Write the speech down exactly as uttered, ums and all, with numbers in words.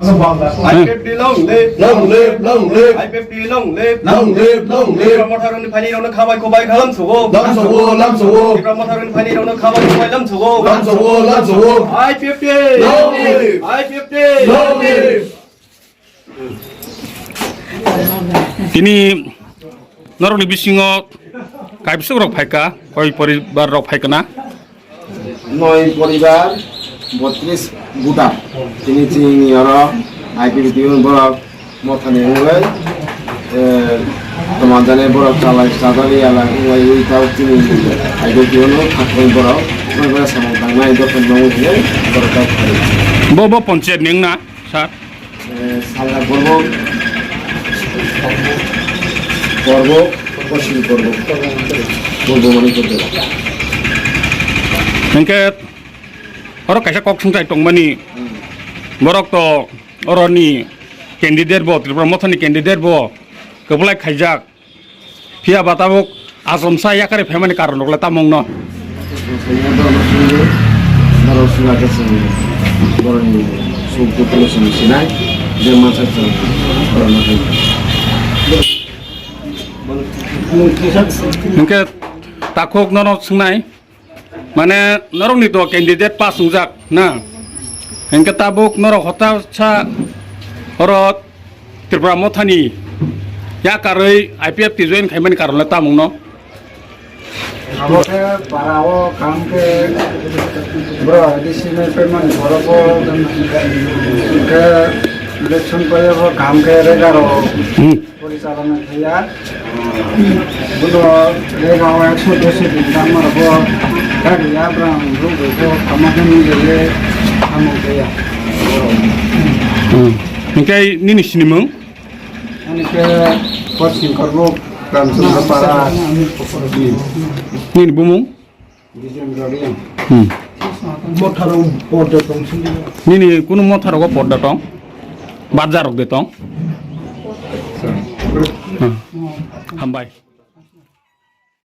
I fifty long live, long live, long live. I fifty long live, long live, long live. Tipra Motha rokni phaini rokno khabai khubai khalam sugo. Lam sugo, lam sugo. Tipra Motha rokni phaini rokno khabai khubai lam sugo. Lam sugo, lam sugo. I fifty long live. I fifty long live. Tini norokni bisingo kaibwswk rok phaikha, koi poribar rok phaikha na? Noi poribar, botris buta. Tini chini oro I P B T borok mothani wngwi, eh, tomanjani borok chalai chajani yala wngwi wi tau chini I P B T no thakwi borok wngwi samung tangnai dophani wngwi borok tau phai. Bo, bo ponchayat ni wngna, sir? Eh, Salga Borbo, Borbo, Kosil Borbo, Borbo mani Borbo. Hingke oro kaisa kok sungchai tongmani, hmm, borok to oroni candidate bo, Tripura Mothani candidate bo, kwplai khaijak. Phiya ba tabuk achomsa yakari phaimani karon rok le tamo wngno? Borok swngo khe chwng borokni suk dukhu no chwng sinai, je mansa chwng borokno hai. Hwnkhe takhuk nono swngnai, mane norokni to candidate pass wngjak na, hwnkhe tabuk norok hotasa oro Tripura Mothani yakarwi I P F T join khaimani karon le tamungno? Abo khe para o kaham khe bro D C ni payment borok o khe election pai o kaham khe rega rok. Hmm. Porichalona khaiya. Bono rega o ekso dos din tamo rok o gari ya brang rok bai khe kama khe nung khe tamo khaiya. Hmm. Hwnkhe nini sinimung? Ani khe Korsing Korbuk, Ramchandra Para. Nini bumung? Dijendra Reang. Hmm. Motharok porda tong sini. Nini kunu motharogo porda tong? Barjarok de tong? Hmm. Hambai.